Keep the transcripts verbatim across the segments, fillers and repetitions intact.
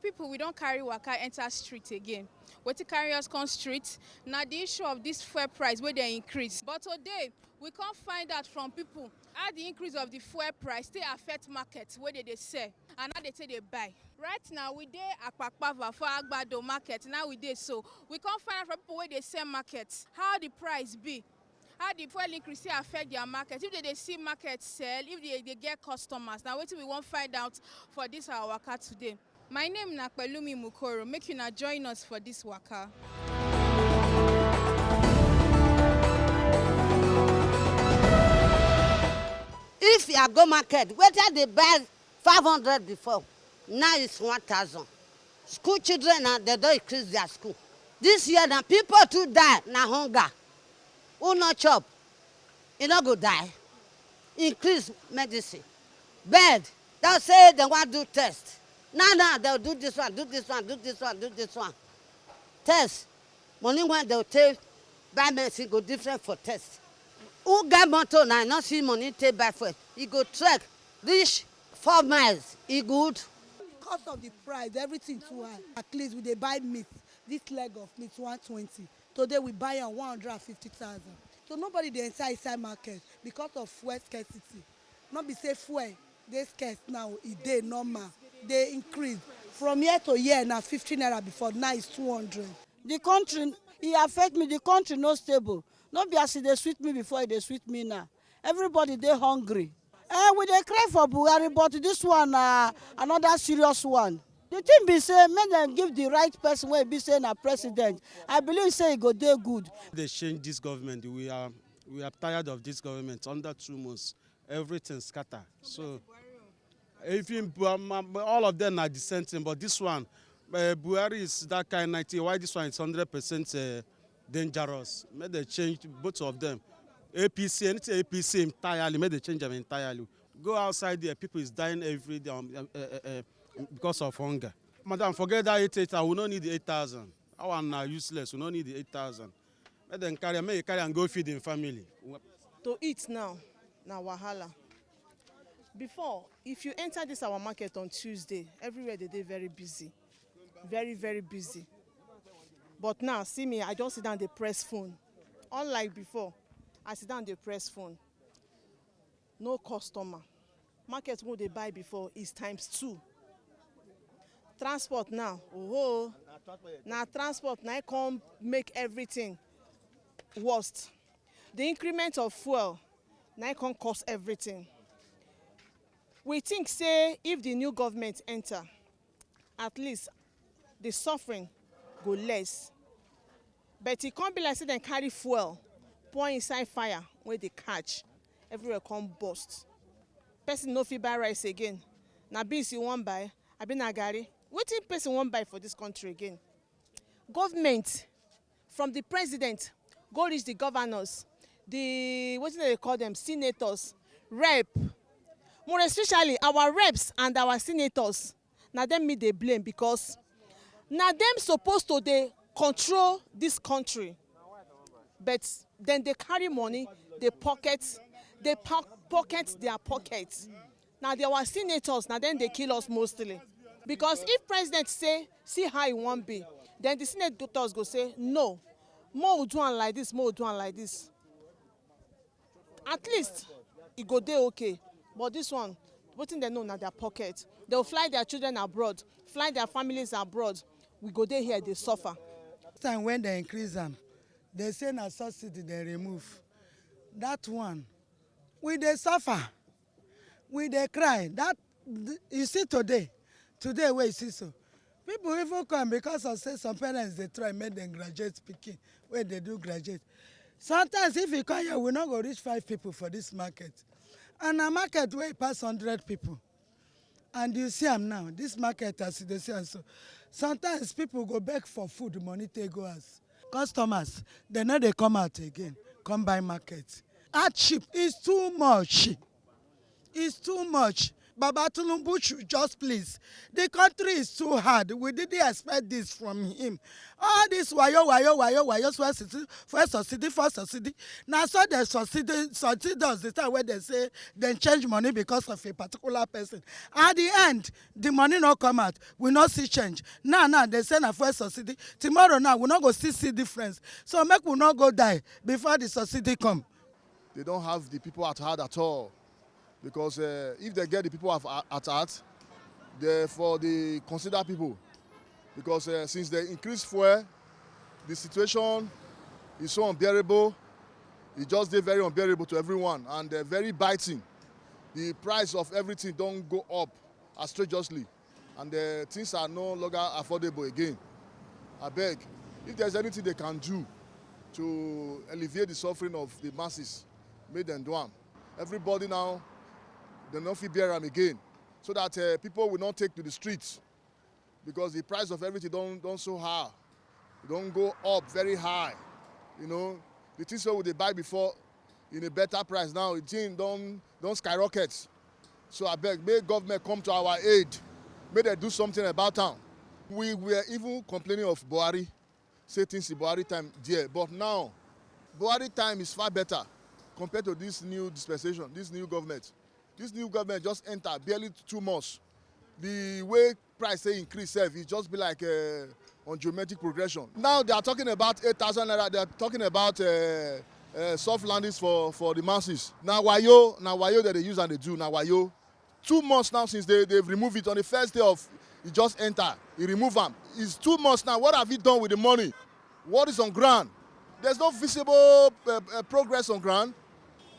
People, we don carry waka enter street again. Wetin carry us come street na the issue of this fuel price wey dey increase. But today, we come find out from people how the increase of the fuel price take affect market wey dey dey sell and how they take dey buy. Right now, we dey Akpakpava for Agbado market. Now we dey so. We come find out from people wey dey sell market how the price be, how the fuel increase take affect their market, if they dey see market sell, if they dey get customers. Na wetin we wan find out for this our waka today. My name na Pelumi Mukoro. Make una join us for this waka. If you go market, wetin I dey buy five hundred before, now it's one thousand. School children na dem don increase their school. This year na people too die na hunger. Who no chop, e no go die. Increase medicine, bed, dem say dem wan do test. Now now dem do this one, do this one, do this one, do this one. Test, money wey dem take buy medicine go different for test. Who get motor na e no see money take buy fuel, e go trek reach four miles, e good. Because of the price, everything too high. At least we dey buy meat, this leg of meat one twenty. Today we buy am one hundred and fifty thousand. So nobody dey enter inside market because of fuel scarcity. No be say fuel dey scarce now, e dey normal, dey increase. From year to year na fifty naira before, now it's two hundred. The country, e affect me, the country no stable. No be as e dey sweet me before, e dey sweet me now. Everybody dey hungry. Eh, we dey cry for Buhari, but this one na another serious one. The thing be say make dem give the right person wey be say na president. I believe say e go dey good. They change this government. We are we are tired of this government. Under two months, everything scatter. So even bu- um, um, all of them are the same thing, but this one, uh, Buhari is that kind ninety. Why this one is hundred percent uh, dangerous? Make they change both of them. A P C, anything A P C entirely, make they change them entirely. Go outside there, people is dying every day um, uh, uh, uh, because of hunger. Madam, forget that eight eight. We no need eight thousand. Our na useless. We no need the eight thousand. Make them carry, make they carry and go feed in family. To eat now na wahala. Before, if you enter this our market on Tuesday, everywhere they dey very busy, very very busy. But now, see me, I just sit down dey press phone. Unlike before, I sit down dey press phone. No customer. Market wey dey buy before is times two. Transport now, oh, na transport na come make everything worst. The increment of fuel na come cause everything. We think say if the new government enter, at least the suffering go less. But e come be like say dem carry fuel pour inside fire wey dey catch, everywhere come burst. Person no fit buy rice again. Na beans you wan buy, abi na garri? Wetin person wan buy for this country again? Government, from the president go reach the governors, the wetin dem dey call them, senators, rep, more especially our reps and our senators, na dem me dey blame because na dem suppose to dey control this country, but dem dey carry money dey pocket, dey pocket their pocket. Na the our senators, na dem dey kill us mostly. Because if president say see how e wan be, then the senators go say no, make we do am like this, make we do am like this. At least e go dey okay. But this one, wetin dem know na their pocket. Dem go fly their children abroad, fly their families abroad. We go dey here dey suffer. Time when dem increase am, dem say na subsidy dem remove. That one, we dey suffer, we dey cry. That you see today, today wey you see so, people even come because of say some parents dey try make dem graduate pikin wey dey do graduate. Sometimes if you come here, we no go reach five people for this market, and na market wey pass hundred people. And you see am now, this market as you dey see am so, sometimes people go beg for food money take go house. Customers, dem no dey come out again come buy market. Hardship is too much, is too much. Baba Tinubu should just please. The country is too hard. We didn't expect this from him. All this wayo, wayo, wayo, wayo, fuel subsidy, fuel subsidy, fuel subsidy. Now so the subsidy, subsidy does the time where they say they change money because of a particular person. At the end, the money no come out. We no see change. Now, now they say na fuel subsidy. Tomorrow now, we no go see see difference. So make we no go die before the subsidy come. They don't have the people at heart at all, because uh, if they get the people at, at heart, they for the consider people, because uh, since they increase fuel, the situation is so unbearable. It just dey very unbearable to everyone and uh, very biting. The price of everything don't go up outrageously, and uh, things are no longer affordable again. I beg, if there's anything they can do to alleviate the suffering of the masses, make them do am. Everybody now, they no fit bear am again, so that uh, people will not take to the streets, because the price of everything don't don't so high, don't go up very high. You know, the things wey we dey buy before in a better price now, the thing don don skyrocket. So I beg, make government come to our aid, make they do something about am. We were even complaining of Buhari, say things in Buhari time there, but now Buhari time is far better compared to this new dispensation, this new government. This new government just enter barely two months. The way price say increase sef, it just be like uh, on geometric progression. Now they are talking about eight thousand naira, they are talking about uh, uh, soft landings for for the masses. Na wayo, na wayo that they use and they do, na wayo. Two months now since they they remove it. On the first day of, it just enter, he remove am. It's two months now. What have you done with the money? What is on ground? There's no visible uh, uh, progress on ground.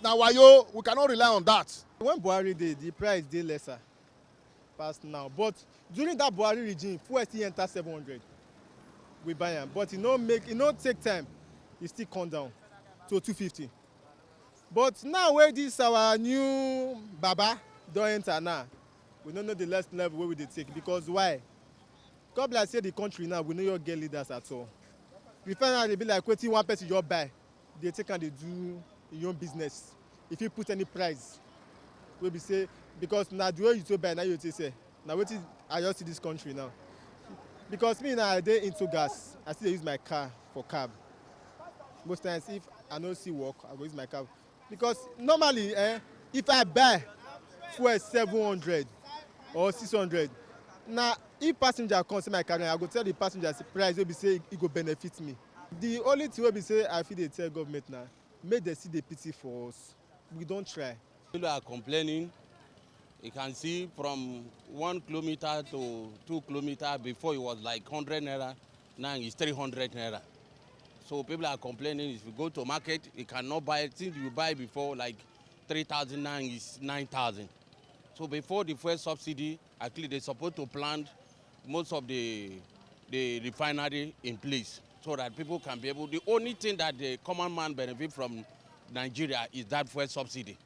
Na wayo, we cannot rely on that. When Buhari dey, the price dey lesser pass now, but during that Buhari regime, fuel still enter seven hundred. We buy am, but e no make, e no take time, e still come down to two fifty. But now wey this our new baba don enter now, we no know the next level wey we dey take, because why? Come be like say the country now, we no your get leaders at all. Refinery be like wetin one person just buy, dey take am dey do im own business. If you put any price, wey be say, because na the way you take buy na you take sell. Na wetin I just see this country now. Because me now, I dey into gas, I still dey use my car for cab. Most times if I no see work, I go use my cab. Because normally eh, if I buy fuel seven hundred or six hundred, na if passenger come see my car now, I go tell the passenger the price wey be say e go benefit me. The only thing wey be say I fit dey tell government na make dem still dey pity for us. We don try. People are complaining. You can see from one kilometer to two kilometer. Before it was like hundred naira, now it's three hundred naira. So people are complaining. If you go to market, you cannot buy things you buy before like three thousand, now it's nine thousand. So before the first subsidy, actually they supposed to plant most of the the refinery in place so that people can be able. The only thing that the common man benefit from Nigeria is that first subsidy.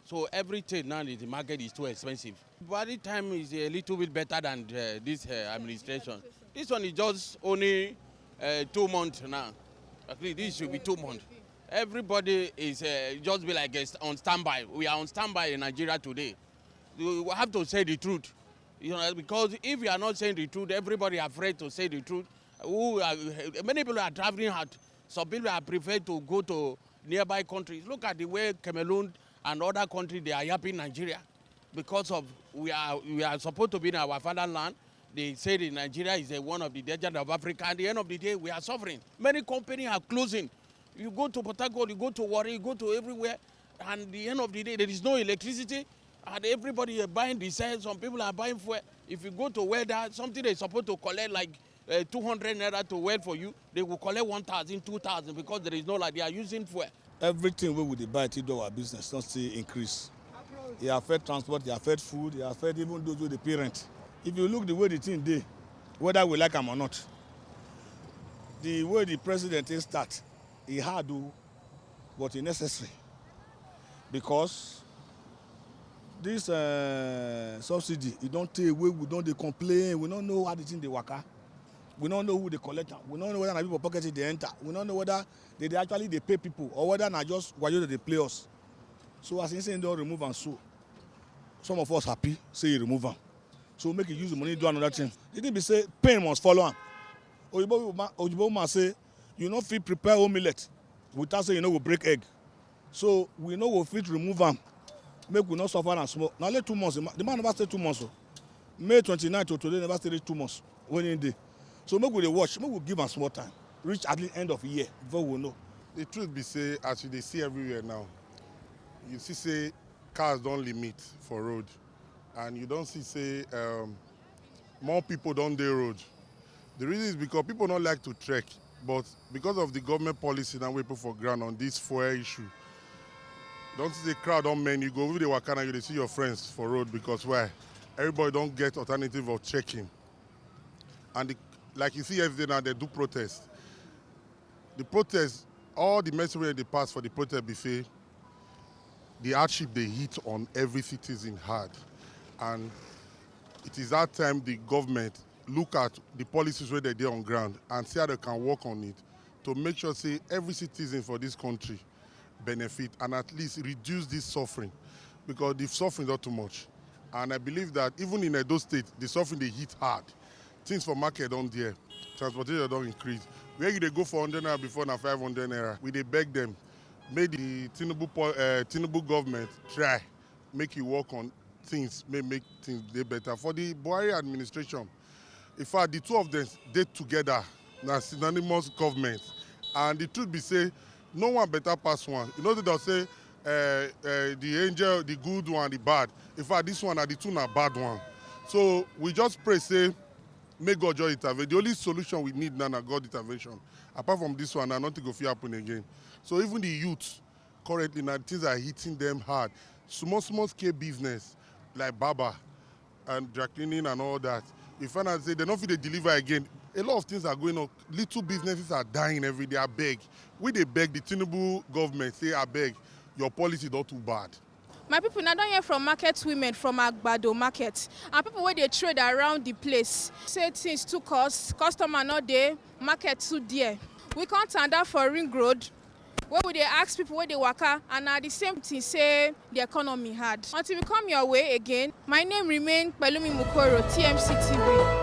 So everything now in the market is too expensive. Buhari time is a little bit better than uh, this uh, administration. This one is just only uh, two months now. At least this should be two months. Everybody is uh, just be like uh, on standby. We are on standby in Nigeria today. We have to say the truth. You know, because if we are not saying the truth, everybody afraid to say the truth. Who are, many people are traveling out. Some people are prefer to go to nearby countries. Look at the way Cameroon and other countries, they are helping Nigeria because of we are we are supposed to be in our fatherland. They say that Nigeria is a, one of the desert of Africa. At the end of the day, we are suffering. Many companies are closing. You go to Port Harcourt, you go to Warri, you go to everywhere, and at the end of the day, there is no electricity, and everybody are buying diesel. Some people are buying fuel. If you go to Weather, something they're supposed to collect like uh, two hundred naira to weld for you, they will collect one thousand, two thousand because there is no light. They are using fuel. Everything wey we dey buy take do our business don still increase. E affect transport, e affect food, e affect even those wey dey pay rent. If you look the way the thing dey, whether we like am or not, the way the president take start, e hard o, but e necessary, because this uh, subsidy, e don tey wey we don dey complain, we no know how the thing dey waka, we no know who dey collect am, we no know whether na people pocket e dey enter, we no know whether they dey actually dey pay people or whether na just wayo dem dey play us. So as he say he don remove am so, Some of us happy say he remove am. So make he use the money do another thing. The thing be say pain must follow am. Oyibo woman, Oyibo woman say you no fit prepare omelette without say you no go break egg. So we no go fit remove am. Make we no suffer am small. Na only two months. The ma-, the man never stay two months. Oh. May twenty-nine to today never stay reach two months when he dey. So make we dey watch. Make we give am small time. Reach at the end of the year before we know. The truth be say, as you dey see everywhere now, you see say cars don limit for road, and you don see say, um, more people don dey road. The reason is because people no like to trek, but because of the government policy now wey put for ground on this fuel issue, don see the crowd don many. You go, if you dey waka now, you dey see your friends for road. Because why? Everybody don get alternative of trekking. And the, like you see yesterday now, they do protest. The protest, all the message wey dey pass for the protest be say the hardship dey hit on every citizen hard, and it is that time the government look at the policies wey dey dey on ground and see how they can work on it to make sure say every citizen for this country benefit and at least reduce this suffering, because the suffering don too much. And I believe that even in Edo State, the suffering dey hit hard. Things for market don dear, transportation don increase. Where you dey go for hundred naira before na five hundred naira. We dey beg them, make the Tinubu po-, uh, Tinubu government try make e work on things, make, make things dey better for the Buhari administration. In fact, the two of them dey together, na synonymous government. And the truth be say, no one better pass one. You know, they don say, uh, uh, the angel, the good one, the bad. In fact, this one na the two na bad one. So we just pray say, make God just intervene. The only solution we need now na God intervention. Apart from this one, na nothing go fit happen again. So even the youth, currently, na things are hitting them hard. Small, small scale business like barber and dry cleaning and all that. You find out say they no fit dey deliver again. A lot of things are going on. Little businesses are dying every day. I beg. We dey beg the Tinubu government say, I beg, your policy don too bad. My people, na don hear from market women from Agbado market and people wey dey trade around the place say things too cost, customer no dey, market too dear. We come tanda for Ring Road, where we dey ask people wey dey waka, and na the same thing say the economy hard. Until we come your way again, my name remain Pelumi Mukoro, T M C T V.